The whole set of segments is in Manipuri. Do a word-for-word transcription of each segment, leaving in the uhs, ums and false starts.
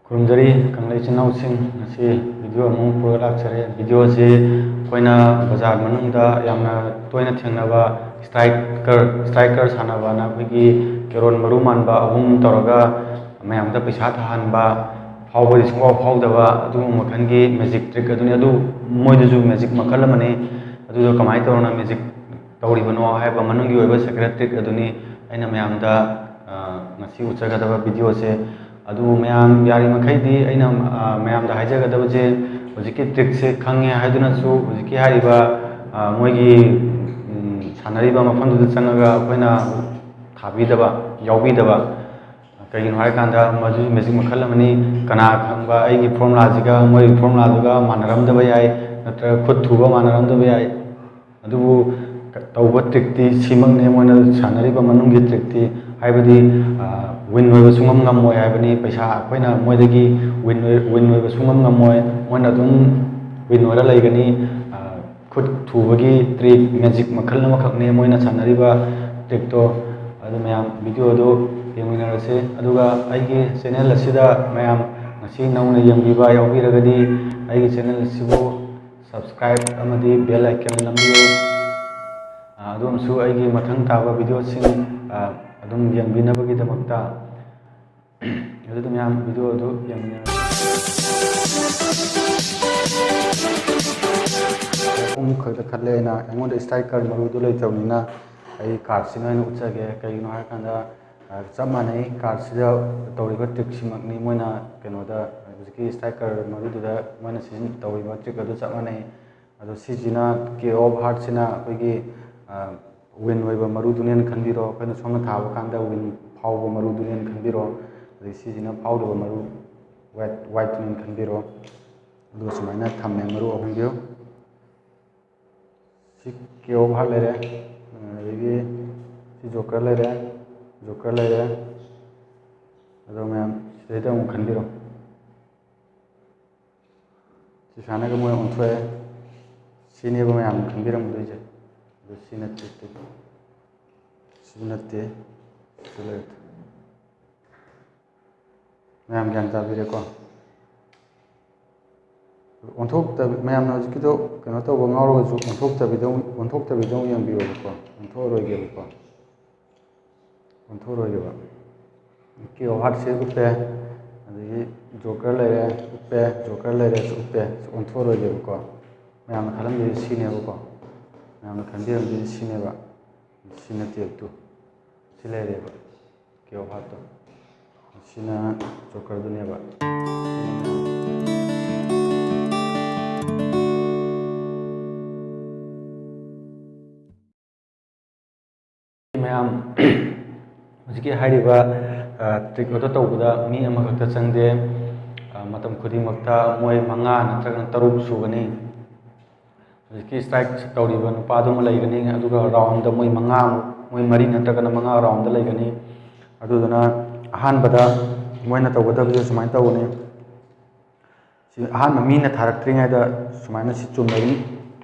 ꯈꯨꯔꯨꯝꯖꯔꯤ ꯀꯪꯂꯩ ꯏꯆꯤꯟ ꯏꯅꯥꯎꯁꯤꯡ, ꯉꯁꯤ ꯚꯤꯗꯤꯑꯣ ꯑꯃꯨꯛ ꯄꯨꯔꯒ ꯂꯥꯛꯆꯔꯦ꯫ ꯚꯤꯗꯤꯑꯣꯁꯤ ꯑꯩꯈꯣꯏꯅ ꯕꯖꯥꯔ ꯃꯅꯨꯡꯗ ꯌꯥꯝꯅ ꯇꯣꯏꯅ ꯊꯦꯡꯅꯕ ꯏꯁꯇ꯭ꯔꯥꯏꯀꯔ, ꯏꯁꯇ꯭ꯔꯥꯏꯀꯔ ꯁꯥꯟꯅꯕꯅ ꯑꯩꯈꯣꯏꯒꯤ ꯀꯦꯔꯣꯟ ꯃꯔꯨ ꯃꯥꯟꯕ ꯑꯍꯨꯝ ꯇꯧꯔꯒ ꯃꯌꯥꯝꯗ ꯄꯩꯁꯥ ꯊꯥꯍꯟꯕ, ꯐꯥꯎꯕꯗꯤ ꯁꯨꯡꯐꯥꯎ ꯐꯥꯎꯗꯕ ꯑꯗꯨꯒꯨꯝꯕ ꯃꯈꯜꯒꯤ ꯃꯦꯖꯤꯛ ꯇ꯭ꯔꯤꯛ ꯑꯗꯨꯅꯤ꯫ ꯑꯗꯨ ꯃꯣꯏꯗꯁꯨ ꯃꯦꯖꯤꯛ ꯃꯈꯜ ꯑꯃꯅꯤ꯫ ꯑꯗꯨꯗꯣ ꯀꯃꯥꯏꯅ ꯇꯧꯔꯒ ꯃꯦꯖꯤꯛ ꯇꯧꯔꯤꯕꯅꯣ ꯍꯥꯏꯕ ꯃꯅꯨꯡꯒꯤ ꯑꯣꯏꯕ ꯁꯦꯀ꯭ꯔꯦꯠ ꯇ꯭ꯔꯤꯛ ꯑꯗꯨꯅꯤ ꯑꯩꯅ ꯃꯌꯥꯝꯗ, ꯑ, ꯉꯁꯤ ꯎꯠꯆꯒꯗꯕ ꯚꯤꯗꯤꯑꯣꯁꯦ꯫ ꯑꯗꯨꯕꯨ ꯃꯌꯥꯝ ꯌꯥꯔꯤꯃꯈꯩꯗꯤ ꯑꯩꯅ, ꯑ, ꯃꯌꯥꯝꯗ ꯍꯥꯏꯖꯒꯗꯕꯁꯦ, ꯍꯧꯖꯤꯛꯀꯤ ꯇ꯭ꯔꯤꯛꯁꯦ ꯈꯪꯉꯦ ꯍꯥꯏꯗꯨꯅꯁꯨ ꯍꯧꯖꯤꯛꯀꯤ ꯍꯥꯏꯔꯤꯕ, ꯑ, ꯃꯣꯏꯒꯤ, ꯎꯝ, ꯁꯥꯟꯅꯔꯤꯕ ꯃꯐꯝꯗꯨꯗ ꯆꯪꯉꯒ ꯑꯩꯈꯣꯏꯅ ꯊꯥꯕꯤꯗꯕ, ꯌꯥꯎꯕꯤꯗꯕ꯫ ꯀꯩꯒꯤꯅꯣ ꯍꯥꯏꯔꯀꯥꯟꯗ ꯃꯗꯨ ꯃꯦꯖꯤꯛ ꯃꯈꯜ ꯑꯃꯅꯤ꯫ ꯀꯅꯥ ꯈꯪꯕ ꯑꯩꯒꯤ ꯐꯣꯔꯃꯨꯂꯥꯁꯤꯒ ꯃꯣꯏꯒꯤ ꯐꯣꯔꯃꯨꯂꯥꯗꯨꯒ ꯃꯥꯟꯅꯔꯝꯗꯕ ꯌꯥꯏ, ꯅꯠꯇ꯭ꯔꯒ ꯈꯨꯠ ꯊꯨꯕ ꯃꯥꯟꯅꯔꯝꯗꯕ ꯌꯥꯏ꯫ ꯑꯗꯨꯕꯨ ꯇꯧꯕ ꯇ꯭ꯔꯤꯛꯇꯤ ꯁꯤꯃꯛꯅꯤ ꯃꯣꯏꯅ ꯁꯥꯟꯅꯔꯤꯕ ꯃꯅꯨꯡꯒꯤ ꯇ꯭ꯔꯤꯛꯇꯤ, ꯍꯥꯏꯕꯗꯤ, ꯑ, ꯋꯤꯟ ꯑꯣꯏꯕ ꯁꯨꯡꯉꯝ ꯉꯝꯃꯣꯏ ꯍꯥꯏꯕꯅꯤ꯫ ꯄꯩꯁꯥ ꯑꯩꯈꯣꯏꯅ ꯃꯣꯏꯗꯒꯤ ꯋꯤꯟ ꯑꯣꯏ-, ꯋꯤꯟ ꯑꯣꯏꯕ ꯁꯨꯡꯉꯝ ꯉꯝꯃꯣꯏ, ꯃꯣꯏꯅ ꯑꯗꯨꯝ ꯋꯤꯟ ꯑꯣꯏꯔ ꯂꯩꯒꯅꯤ꯫ ꯑ, ꯈꯨꯠ ꯊꯨꯕꯒꯤ ꯇ꯭ꯔꯤꯛ, ꯃꯦꯖꯤꯛ ꯃꯈꯜ ꯑꯃꯈꯛꯅꯤ ꯃꯣꯏꯅ ꯁꯥꯟꯅꯔꯤꯕ ꯇ꯭ꯔꯤꯛꯇꯣ꯫ ꯑꯗꯨ ꯃꯌꯥꯝ ꯚꯤꯗꯤꯑꯣꯗꯨ ꯌꯦꯡꯃꯤꯟꯅꯔꯁꯤ꯫ ꯑꯗꯨꯒ ꯑꯩꯒꯤ ꯆꯦꯅꯦꯜ ꯑꯁꯤꯗ ꯃꯌꯥꯝ ꯉꯁꯤ ꯅꯧꯅ ꯌꯦꯡꯕꯤꯕ ꯌꯥꯎꯕꯤꯔꯒꯗꯤ ꯑꯩꯒꯤ ꯆꯦꯅꯦꯜ ꯑꯁꯤꯕꯨ subscribe ꯑꯃꯗꯤ bell icon ꯅꯝꯕꯤꯌꯨ꯫ ꯑ, ꯑꯗꯣꯝꯁꯨ ꯑꯩꯒꯤ ꯃꯊꯪ ꯇꯥꯕ ꯚꯤꯗꯤꯑꯣꯁꯤꯡ, ꯑ, ꯑꯗꯨꯝ ꯌꯦꯡꯕꯤꯅꯕꯒꯤꯗꯃꯛꯇ꯫ ꯑꯗꯨꯗꯤ ꯃꯌꯥꯝ ꯚꯤꯗꯤꯑꯣ ꯑꯗꯨ ꯌꯦꯡꯃꯤꯟꯅꯔꯁꯤ꯫ ꯑꯍꯨꯝ ꯈꯛꯇ ꯈꯜꯂꯦ ꯑꯩꯅ꯫ ꯑꯩꯉꯣꯟꯗ ꯏꯁꯇ꯭ꯔꯥꯏꯀꯔ ꯃꯔꯨꯗꯨ ꯂꯩꯇꯕꯅꯤꯅ ꯑꯩ ꯀꯥꯔꯠꯁꯤꯅ ꯑꯣꯏꯅ ꯎꯠꯆꯒꯦ꯫ ꯀꯩꯒꯤꯅꯣ ꯍꯥꯏꯔꯀꯥꯟꯗ, ꯑ, ꯆꯞ ꯃꯥꯟꯅꯩ꯫ ꯀꯥꯔꯠꯁꯤꯗ ꯇꯧꯔꯤꯕ ꯇ꯭ꯔꯤꯛꯁꯤꯃꯛꯅꯤ ꯃꯣꯏꯅ ꯀꯩꯅꯣꯗ, ꯍꯧꯖꯤꯛꯀꯤ ꯏꯁꯇ꯭ꯔꯥꯏꯀꯔ ꯃꯔꯨꯗꯨꯗ ꯃꯣꯏꯅ ꯁꯤꯖꯤꯟ-, ꯇꯧꯔꯤꯕ ꯇ꯭ꯔꯤꯛ ꯑꯗꯨ ꯆꯞ ꯃꯥꯟꯅꯩ꯫ ꯑꯗꯣ ꯁꯤꯁꯤꯅ, ꯀꯦ ꯑꯣꯐ ꯍꯥꯔꯠꯁꯤꯅ ꯑꯩꯈꯣꯏꯒꯤ, ꯑ, ꯋꯤꯟ ꯑꯣꯏꯕ ꯃꯔꯨꯗꯨꯅꯦꯅ ꯈꯟꯕꯤꯔꯣ꯫ ꯑꯩꯈꯣꯏꯅ ꯁꯣꯝꯅ ꯊꯥꯕ ꯀꯥꯟꯗ ꯋꯤꯟ ꯐꯥꯎꯕ ꯃꯔꯨꯗꯨꯅꯦꯅ ꯈꯟꯕꯤꯔꯣ꯫ ꯑꯗꯩ ꯁꯤꯁꯤꯅ ꯐꯥꯎꯗꯕ ꯃꯔꯨ, ꯋꯥꯏꯠ, ꯋꯥꯏꯠꯇꯨꯅꯦꯅ ꯈꯟꯕꯤꯔꯣ꯫ ꯑꯗꯨꯒ ꯁꯨꯃꯥꯏꯅ ꯊꯝꯃꯦ ꯃꯔꯨ ꯑꯍꯨꯝꯗꯨ꯫ ꯁꯤ ꯀꯦ ꯑꯣꯐ ꯍꯥꯔꯠ ꯂꯩꯔꯦ, ꯑꯗꯒꯤ ꯁꯤ ꯖꯣꯀꯔ ꯂꯩꯔꯦ, ꯖꯣꯀꯔ ꯂꯩꯔꯦ꯫ ꯑꯗꯣ ꯃꯌꯥꯝ ꯁꯤꯗꯩꯗ ꯑꯃꯨꯛ ꯈꯟꯕꯤꯔꯣ꯫ ꯁꯤ ꯁꯥꯟꯅꯒ ꯃꯣꯏ ꯑꯣꯟꯊꯣꯛꯑꯦ꯫ ꯁꯤꯅꯦꯕ ꯃꯌꯥꯝꯅ ꯈꯟꯕꯤꯔꯝꯗꯣꯏꯁꯦ꯫ ꯑꯗꯨ ꯁꯤ ꯅꯠꯇꯦ, ꯁꯤ ꯅꯠꯇꯦ꯫ ꯁꯤ ꯂꯩꯔꯦ꯫ ꯃꯌꯥꯝ ꯒ꯭ꯌꯥꯟ ꯇꯥꯕꯤꯔꯦꯀꯣ? ꯑꯣꯟꯊꯣꯛꯇꯕ, ꯃꯌꯥꯝꯅ ꯍꯧꯖꯤꯛꯀꯤꯗꯣ ꯀꯩꯅꯣ ꯇꯧꯕ ꯉꯥꯎꯔꯒꯁꯨ ꯑꯣꯟꯊꯣꯛꯇꯕꯤꯗ ꯑꯃꯨꯛ, ꯑꯣꯟꯊꯣꯛꯇꯕꯤꯗ ꯑꯃꯨꯛ ꯌꯦꯡꯕꯤꯌꯣꯕꯀꯣ, ꯑꯣꯟꯊꯣꯛꯑꯔꯣꯏꯒꯦꯕꯀꯣ, ꯑꯣꯟꯊꯣꯛꯑꯔꯣꯏꯒꯦꯕ꯫ ꯀꯤꯌꯣ ꯍꯥꯔꯠꯁꯦ ꯎꯞꯄꯦ, ꯑꯗꯒꯤ ꯖꯣꯀꯔ ꯂꯩꯔꯦ, ꯎꯞꯄꯦ, ꯖꯣꯀꯔ ꯂꯩꯔꯦ, ꯎꯞꯄꯦ, ꯑꯣꯟꯊꯣꯛꯑꯔꯣꯏꯒꯦꯕꯀꯣ꯫ ꯃꯌꯥꯝꯅ ꯈꯜꯂꯝꯗꯣꯏꯁꯦ ꯁꯤꯅꯦꯕꯀꯣ, ꯃꯌꯥꯝꯅ ꯈꯟꯕꯤꯔꯝꯗꯣꯏꯁꯦ ꯁꯤꯅꯦꯕ, ꯁꯤ ꯅꯠꯇꯦꯕ, ꯇꯨ, ꯁꯤ ꯂꯩꯔꯦꯕ꯫ ꯀꯤꯌꯣ ꯍꯥꯔꯠꯇꯣ꯫ ꯁꯤꯅ ꯖꯣꯀꯔꯗꯨꯅꯦꯕ꯫ ꯃꯌꯥꯝ, ꯍꯧꯖꯤꯛꯀꯤ ꯍꯥꯏꯔꯤꯕ, ꯑ, ꯇ꯭ꯔꯤꯛ ꯑꯗꯨ ꯇꯧꯕꯗ ꯃꯤ ꯑꯃꯈꯛꯇ ꯆꯪꯗꯦ꯫ ꯑ, ꯃꯇꯝ ꯈꯨꯗꯤꯡꯃꯛꯇ ꯃꯣꯏ ꯃꯉꯥ ꯅꯠꯇ꯭ꯔꯒꯅ ꯇꯔꯨꯛ ꯁꯨꯒꯅꯤ꯫ ꯍꯧꯖꯤꯛꯀꯤ ꯁ꯭ꯇ꯭ꯔꯥꯏꯛ ꯇꯧꯔꯤꯕ ꯅꯨꯄꯥꯗꯨꯃ ꯂꯩꯒꯅꯤ, ꯑꯗꯨꯒ ꯔꯥꯎꯟꯗ ꯃꯣꯏ ꯃꯉꯥꯃꯨꯛ, ꯃꯣꯏ ꯃꯔꯤ ꯅꯠꯇ꯭ꯔꯒꯅ ꯃꯉꯥ ꯔꯥꯎꯟꯗ ꯂꯩꯒꯅꯤ꯫ ꯑꯗꯨꯗꯨꯅ ꯑꯍꯥꯟꯕꯗ ꯃꯣꯏꯅ ꯇꯧꯒꯗꯕꯁꯦ ꯁꯨꯃꯥꯏꯅ ꯇꯧꯒꯅꯤ꯫ ꯁꯤ ꯑꯍꯥꯟꯕ ꯃꯤꯅ ꯊꯥꯔꯛꯇ꯭ꯔꯤꯉꯩꯗ ꯁꯨꯃꯥꯏꯅ ꯁꯤ ꯆꯨꯝꯅ ꯑꯗꯨꯝ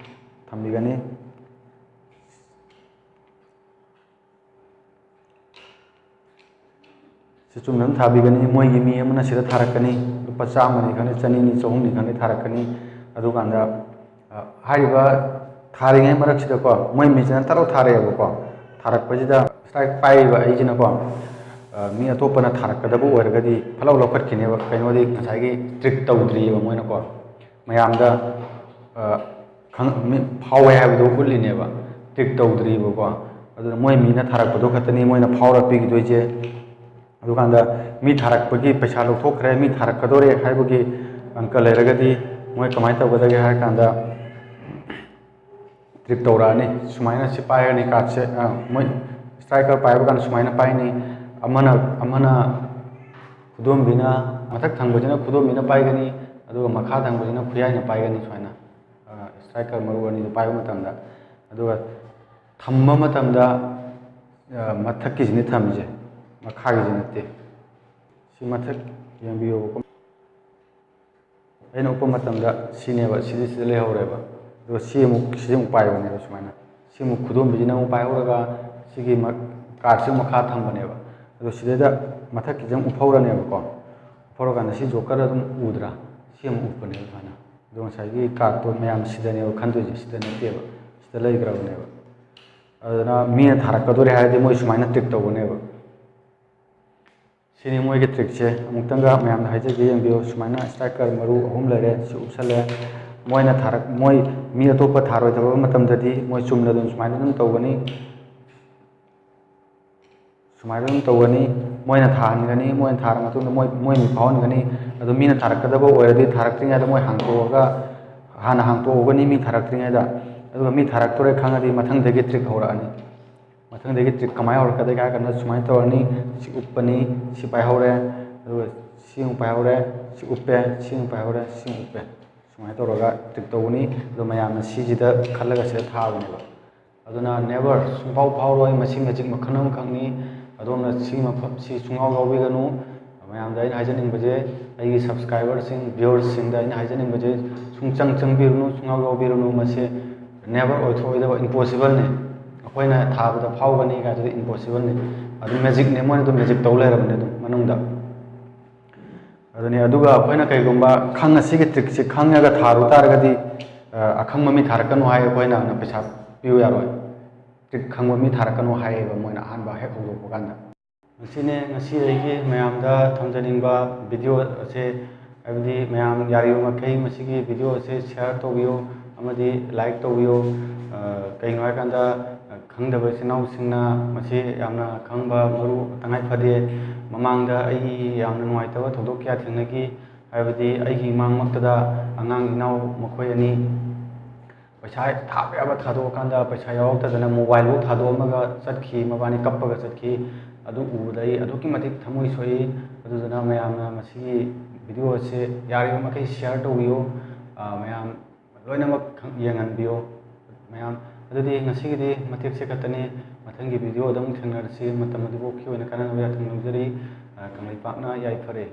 ꯊꯝꯕꯤꯒꯅꯤ꯫ ꯁꯤ ꯆꯨꯝꯅ ꯑꯗꯨꯝ ꯊꯥꯕꯤꯒꯅꯤ꯫ ꯃꯣꯏꯒꯤ ꯃꯤ ꯑꯃꯅ ꯁꯤꯗ ꯊꯥꯔꯛꯀꯅꯤ, ꯂꯨꯄꯥ ꯆꯥꯝꯃꯅꯤ ꯈꯪꯗꯦ, ꯆꯅꯤꯅꯤ, ꯆꯍꯨꯝꯅꯤ ꯈꯪꯗꯦ ꯊꯥꯔꯛꯀꯅꯤ꯫ ꯑꯗꯨꯀꯥꯟꯗ, ꯑ, ꯍꯥꯏꯔꯤꯕ ꯊꯥꯔꯤꯉꯩ ꯃꯔꯛꯁꯤꯗꯀꯣ, ꯃꯣꯏ ꯃꯤꯁꯤꯅ ꯇꯔꯨꯛ ꯊꯥꯔꯛꯑꯦꯕꯀꯣ꯫ ꯊꯥꯔꯛꯄꯁꯤꯗ ꯁ꯭ꯇ꯭ꯔꯥꯏꯛ ꯄꯥꯏꯔꯤꯕ ꯑꯩꯁꯤꯅꯀꯣ, ꯑ, ꯃꯤ ꯑꯇꯣꯞꯄꯅ ꯊꯥꯔꯛꯀꯗꯕ ꯑꯣꯏꯔꯒꯗꯤ ꯐꯠ ꯂꯥꯎ ꯂꯧꯈꯠꯈꯤꯅꯦꯕ꯫ ꯀꯩꯅꯣꯗꯤ ꯉꯁꯥꯏꯒꯤ ꯇ꯭ꯔꯤꯛ ꯇꯧꯗ꯭ꯔꯤꯑꯕ ꯃꯣꯏꯅꯀꯣ꯫ ꯃꯌꯥꯝꯗ, ꯑ, ꯈꯪ-, ꯃꯤ-, ꯐꯥꯎꯋꯦ ꯍꯥꯏꯕꯗꯣ ꯎꯠꯂꯤꯅꯦꯕ, ꯇ꯭ꯔꯤꯛ ꯇꯧꯗ꯭ꯔꯤꯕꯀꯣ꯫ ꯑꯗꯨꯅ ꯃꯣꯏ ꯃꯤꯅ ꯊꯥꯔꯛꯄꯗꯣ ꯈꯛꯇꯅꯤ ꯃꯣꯏꯅ ꯐꯥꯎꯔ ꯄꯤꯈꯤꯗꯣꯏꯁꯦ꯫ ꯑꯗꯨꯀꯥꯟꯗ ꯃꯤ ꯊꯥꯔꯛꯄꯒꯤ ꯄꯩꯁꯥ ꯂꯧꯊꯣꯛꯈ꯭ꯔꯦ, ꯃꯤ ꯊꯥꯔꯛꯀꯗꯣꯔꯦ ꯍꯥꯏꯕꯒꯤ ꯑꯪꯀ ꯂꯩꯔꯒꯗꯤ ꯃꯣꯏ ꯀꯃꯥꯏꯅ ꯇꯧꯒꯗꯒꯦ ꯍꯥꯏꯔ ꯀꯥꯟꯗ, ꯇ꯭ꯔꯤꯛ ꯇꯧꯔꯛꯑꯅꯤ꯫ ꯁꯨꯃꯥꯏꯅ ꯁꯤ ꯄꯥꯏꯔꯅꯤ ꯀꯥꯔꯠꯁꯦ, ꯑ, ꯃꯣꯏ ꯁ꯭ꯇ꯭ꯔꯥꯏꯀꯔ ꯄꯥꯏꯕ ꯀꯥꯟꯗ ꯁꯨꯃꯥꯏꯅ ꯄꯥꯏꯅꯤ꯫ ꯑꯃꯅ, ꯑꯃꯅ ꯈꯨꯗꯣꯝꯕꯤꯅ, ꯃꯊꯛ ꯊꯪꯕꯁꯤꯅ ꯈꯨꯗꯣꯝꯕꯤꯅ ꯄꯥꯏꯒꯅꯤ, ꯑꯗꯨꯒ ꯃꯈꯥ ꯊꯪꯕꯁꯤꯅ ꯈꯨꯌꯥꯏꯅ ꯄꯥꯏꯒꯅꯤ ꯁꯨꯃꯥꯏꯅ꯫ ꯑ, ꯁ꯭ꯇ꯭ꯔꯥꯏꯀꯔ ꯃꯔꯨ ꯑꯅꯤꯗꯨ ꯄꯥꯏꯕ ꯃꯇꯝꯗ꯫ ꯑꯗꯨꯒ ꯊꯝꯕ ꯃꯇꯝꯗ, ꯑ, ꯃꯊꯛꯀꯤꯁꯤꯅ ꯊꯝꯃꯤꯁꯦ, ꯃꯈꯥꯒꯤꯁꯤ ꯅꯠꯇꯦ꯫ ꯁꯤ ꯃꯊꯛ ꯌꯦꯡꯕꯤꯌꯣꯕꯀꯣ꯫ ꯑꯩꯅ ꯎꯞꯄ ꯃꯇꯝꯗ ꯁꯤꯅꯦꯕ, ꯁꯤꯗꯤ ꯁꯤꯗ ꯂꯩꯍꯧꯔꯦꯕ꯫ ꯑꯗꯨꯒ ꯁꯤ ꯑꯃꯨꯛ, ꯁꯤꯗꯤ ꯑꯃꯨꯛ ꯄꯥꯏꯕꯅꯦꯕ ꯁꯨꯃꯥꯏꯅ꯫ ꯁꯤ ꯑꯃꯨꯛ ꯈꯨꯗꯣꯝꯕꯤꯁꯤꯅ ꯑꯃꯨꯛ ꯄꯥꯏꯍꯧꯔꯒ ꯁꯤꯒꯤ ꯃ-, ꯀꯥꯔꯠꯁꯤ ꯑꯃꯨꯛ ꯃꯈꯥ ꯊꯝꯕꯅꯦꯕ꯫ ꯑꯗꯣ ꯁꯤꯗꯩꯗ ꯃꯊꯛꯀꯤꯁꯦ ꯑꯃꯨꯛ ꯎꯞꯐꯧꯔꯅꯦꯕꯀꯣ꯫ ꯐꯣꯔꯀꯥꯟꯗ ꯁꯤ ꯖꯣꯀꯔ ꯑꯗꯨꯝ ꯎꯗ꯭ꯔꯥ? ꯁꯤ ꯑꯃꯨꯛ ꯎꯞꯄꯅꯦꯕ ꯁꯨꯃꯥꯏꯅ꯫ ꯑꯗꯣ ꯉꯁꯥꯏꯒꯤ ꯀꯥꯔꯠꯇꯣ ꯃꯌꯥꯝ ꯁꯤꯗꯅꯦꯕ ꯈꯟꯗꯣꯏꯁꯦ, ꯁꯤꯗ ꯅꯠꯇꯦꯕ, ꯁꯤꯗ ꯂꯩꯈ꯭ꯔꯕꯅꯦꯕ꯫ ꯑꯗꯨꯅ ꯃꯤꯅ ꯊꯥꯔꯛꯀꯗꯣꯔꯦ ꯍꯥꯏꯔꯗꯤ ꯃꯣꯏ ꯁꯨꯃꯥꯏꯅ ꯇ꯭ꯔꯤꯛ ꯇꯧꯒꯅꯦꯕ꯫ ꯁꯤꯅꯤ ꯃꯣꯏꯒꯤ ꯇ꯭ꯔꯤꯛꯁꯦ꯫ ꯑꯃꯨꯛꯇꯪꯒ ꯃꯌꯥꯝꯗ ꯍꯥꯏꯖꯒꯦ, ꯌꯦꯡꯕꯤꯌꯨ꯫ ꯁꯨꯃꯥꯏꯅ ꯁ꯭ꯇ꯭ꯔꯥꯏꯀꯔ ꯃꯔꯨ ꯑꯍꯨꯝ ꯂꯩꯔꯦ, ꯁꯤ ꯎꯞꯁꯜꯂꯦ꯫ ꯃꯣꯏꯅ ꯊꯥꯔꯛ ꯃꯣꯏ ꯃꯤ ꯑꯇꯣꯞꯄ ꯊꯥꯔꯣꯏꯗꯕ ꯃꯇꯝꯗꯗꯤ ꯃꯣꯏ ꯆꯨꯝꯅ ꯑꯗꯨꯝ ꯁꯨꯃꯥꯏꯅ ꯑꯗꯨꯝ ꯇꯧꯒꯅꯤ꯫ ꯁꯨꯃꯥꯏꯅ ꯑꯗꯨꯝ ꯇꯧꯒꯅꯤ꯫ ꯃꯣꯏꯅ ꯊꯥꯍꯟꯒꯅꯤ, ꯃꯣꯏꯅ ꯊꯥꯔ ꯃꯇꯨꯡꯗ ꯃꯣꯏ ꯃꯣꯏ ꯃꯤ ꯐꯥꯎꯍꯟꯒꯅꯤ꯫ ꯑꯗꯣ ꯃꯤꯅ ꯊꯥꯔꯛꯀꯗꯕ ꯑꯣꯏꯔꯗꯤ ꯊꯥꯔꯛꯇ꯭ꯔꯤꯉꯩꯗ ꯃꯣꯏ ꯍꯥꯡꯇꯣꯛꯑꯒ, ꯍꯥꯟꯅ ꯍꯥꯡꯇꯣꯛꯍꯧꯒꯅꯤ ꯃꯤ ꯊꯥꯔꯛꯇ꯭ꯔꯤꯉꯩꯗ꯫ ꯑꯗꯨꯒ ꯃꯤ ꯊꯥꯔꯛꯇꯣꯔꯦ ꯈꯪꯉꯗꯤ ꯃꯊꯪꯗꯒꯤ ꯇ꯭ꯔꯤꯛ ꯍꯧꯔꯛꯑꯅꯤ꯫ ꯃꯊꯪꯗꯒꯤ ꯇ꯭ꯔꯤꯛ ꯀꯃꯥꯏꯅ ꯍꯧꯔꯛꯀꯗꯒꯦ ꯍꯥꯏꯔ ꯀꯥꯟꯗ ꯁꯨꯃꯥꯏꯅ ꯇꯧꯔꯅꯤ꯫ ꯁꯤ ꯎꯞꯄꯅꯤ, ꯁꯤ ꯄꯥꯏꯍꯧꯔꯦ, ꯑꯗꯨꯒ ꯁꯤ ꯑꯃꯨꯛ ꯄꯥꯏꯍꯧꯔꯦ, ꯁꯤ ꯎꯞꯄꯦ, ꯁꯤ ꯑꯃꯨꯛ ꯄꯥꯏꯍꯧꯔꯦ, ꯁꯤ ꯑꯃꯨꯛ ꯎꯞꯄꯦ꯫ ꯁꯨꯃꯥꯏꯅ ꯇꯧꯔꯒ ꯇ꯭ꯔꯤꯛ ꯇꯧꯒꯅꯤ꯫ ꯑꯗꯣ ꯃꯌꯥꯝꯅ ꯁꯤꯁꯤꯗ ꯈꯜꯂꯒ ꯁꯤꯗ ꯊꯥꯕꯅꯦꯕ꯫ ꯑꯗꯨꯅ never, ꯁꯨꯡꯐꯥꯎ ꯐꯥꯎꯔꯣꯏ꯫ ꯃꯁꯤ ꯃꯦꯖꯤꯛ ꯃꯈꯜ ꯑꯃꯈꯛꯅꯤ꯫ ꯑꯗꯣꯝꯅ ꯁꯤ ꯃꯐꯝ, ꯁꯤ ꯁꯨꯡꯌꯥꯎ ꯌꯥꯎꯕꯤꯒꯅꯨ꯫ ꯃꯌꯥꯝꯗ ꯑꯩꯅ ꯍꯥꯏꯖꯅꯤꯡꯕꯁꯦ, ꯑꯩꯒꯤ ꯁꯕꯁꯀ꯭ꯔꯥꯏꯕꯔꯁꯤꯡ, ꯚ꯭ꯌꯨꯋꯔꯁꯤꯡꯗ ꯑꯩꯅ ꯍꯥꯏꯖꯅꯤꯡꯕꯁꯦ, ꯁꯨꯡꯆꯪ ꯆꯪꯕꯤꯔꯨꯅꯨ, ꯁꯨꯡꯌꯥꯎ ꯌꯥꯎꯕꯤꯔꯨꯅꯨ꯫ ꯃꯁꯤ never ꯑꯣꯏꯊꯣꯛꯑꯣꯏꯗꯕ, impossible ꯅꯤ꯫ ꯑꯩꯈꯣꯏꯅ ꯊꯥꯕꯗ ꯐꯥꯎꯒꯅꯤ ꯀꯥꯏꯗꯨꯗꯤ impossible ꯅꯤ꯫ ꯑꯗꯨꯝ ꯃꯦꯖꯤꯛꯅꯦ, ꯃꯣꯏꯅ ꯑꯗꯨꯝ ꯃꯦꯖꯤꯛ ꯇꯧ ꯂꯩꯔꯕꯅꯦ ꯑꯗꯨꯝ ꯃꯅꯨꯡꯗ꯫ ꯑꯗꯨꯅꯤ꯫ ꯑꯗꯨꯒ ꯑꯩꯈꯣꯏꯅ ꯀꯩꯒꯨꯝꯕ ꯈꯪ ꯑꯁꯤꯒꯤ ꯇ꯭ꯔꯤꯛꯁꯤ ꯈꯪꯉꯒ ꯊꯥꯔꯨ ꯇꯥꯔꯒꯗꯤ, ꯑ, ꯑꯈꯪꯕ ꯃꯤ ꯊꯥꯔꯛꯀꯅꯨ ꯍꯥꯏ, ꯑꯩꯈꯣꯏꯅ ꯑꯗꯨꯅ ꯄꯩꯁꯥ ꯄꯤꯌꯨ ꯌꯥꯔꯣꯏ꯫ ꯇ꯭ꯔꯤꯛ ꯈꯪꯕ ꯃꯤ ꯊꯥꯔꯛꯀꯅꯨ ꯍꯥꯏꯌꯦꯕ ꯃꯣꯏꯅ ꯑꯍꯥꯟꯕ ꯍꯦꯛ ꯍꯧꯗꯣꯛꯄ ꯀꯥꯟꯗ꯫ ꯃꯁꯤꯅꯦ ꯉꯁꯤ ꯑꯩꯒꯤ ꯃꯌꯥꯝꯗ ꯊꯝꯖꯅꯤꯡꯕ ꯚꯤꯗꯤꯑꯣ ꯑꯁꯦ, ꯍꯥꯏꯕꯗꯤ ꯃꯌꯥꯝ ꯌꯥꯔꯤꯕ ꯃꯈꯩ ꯃꯁꯤꯒꯤ ꯚꯤꯗꯤꯑꯣ ꯑꯁꯦ ꯁꯤꯌꯥꯔ ꯇꯧꯕꯤꯌꯨ ꯑꯃꯗꯤ ꯂꯥꯏꯛ ꯇꯧꯕꯤꯌꯨ꯫ ꯑ, ꯀꯩꯒꯤꯅꯣ ꯍꯥꯏꯀꯥꯟꯗ, ꯑ, ꯈꯪꯗꯕ ꯏꯆꯤꯟ ꯏꯅꯥꯎꯁꯤꯡꯅ ꯃꯁꯤ ꯌꯥꯝꯅ ꯈꯪꯕ ꯃꯔꯨ ꯇꯉꯥꯏ ꯐꯗꯦ꯫ ꯃꯃꯥꯡꯗ ꯑꯩꯒꯤ ꯌꯥꯝꯅ ꯅꯨꯡꯉꯥꯏꯇꯕ ꯊꯧꯗꯣꯛ ꯀꯌꯥ ꯊꯦꯡꯅꯈꯤ꯫ ꯍꯥꯏꯕꯗꯤ ꯑꯩꯒꯤ ꯏꯃꯥꯡꯃꯛꯇꯗ ꯑꯉꯥꯡ ꯏꯅꯥꯎ ꯃꯈꯣꯏ ꯑꯅꯤ ꯄꯩꯁꯥ ꯊꯥꯕ ꯌꯥꯕ ꯊꯥꯗꯣꯛꯑꯀꯥꯟꯗ ꯄꯩꯁꯥ ꯌꯥꯎꯔꯛꯇꯗꯅ ꯃꯣꯕꯥꯏꯜꯐꯥꯎ ꯊꯥꯗꯣꯛꯑꯝꯃꯒ ꯆꯠꯈꯤ, ꯃꯕꯥꯅꯤ ꯀꯞꯄꯒ ꯆꯠꯈꯤ꯫ ꯑꯗꯨ ꯎꯕꯗ ꯑꯩ ꯑꯗꯨꯛꯀꯤ ꯃꯇꯤꯛ ꯊꯃꯣꯏ ꯁꯣꯛꯏ꯫ ꯑꯗꯨꯗꯨꯅ ꯃꯌꯥꯝꯅ ꯃꯁꯤꯒꯤ ꯚꯤꯗꯤꯑꯣ ꯑꯁꯤ ꯌꯥꯔꯤꯕ ꯃꯈꯩ ꯁꯤꯌꯥꯔ ꯇꯧꯕꯤꯌꯨ꯫ ꯑ, ꯃꯌꯥꯝ ꯂꯣꯏꯅꯃꯛ ꯈꯪ-, ꯌꯦꯡꯍꯟꯕꯤꯌꯨ꯫ ꯃꯌꯥꯝ, ꯑꯗꯨꯗꯤ ꯉꯁꯤꯒꯤꯗꯤ ꯃꯇꯦꯛꯁꯦ ꯈꯛꯇꯅꯤ꯫ ꯃꯊꯪꯒꯤ ꯚꯤꯗꯤꯑꯣꯗ ꯑꯃꯨꯛ ꯊꯦꯡꯅꯔꯁꯤ꯫ ꯃꯇꯝ ꯑꯗꯨꯐꯥꯎꯒꯤ ꯑꯣꯏꯅ ꯀꯥꯟꯅꯅꯕ ꯌꯥꯊꯪ ꯂꯧꯖꯔꯤ꯫ ꯑ, ꯀꯪꯂꯩꯄꯥꯛꯅ ꯌꯥꯏꯐꯔꯦ꯫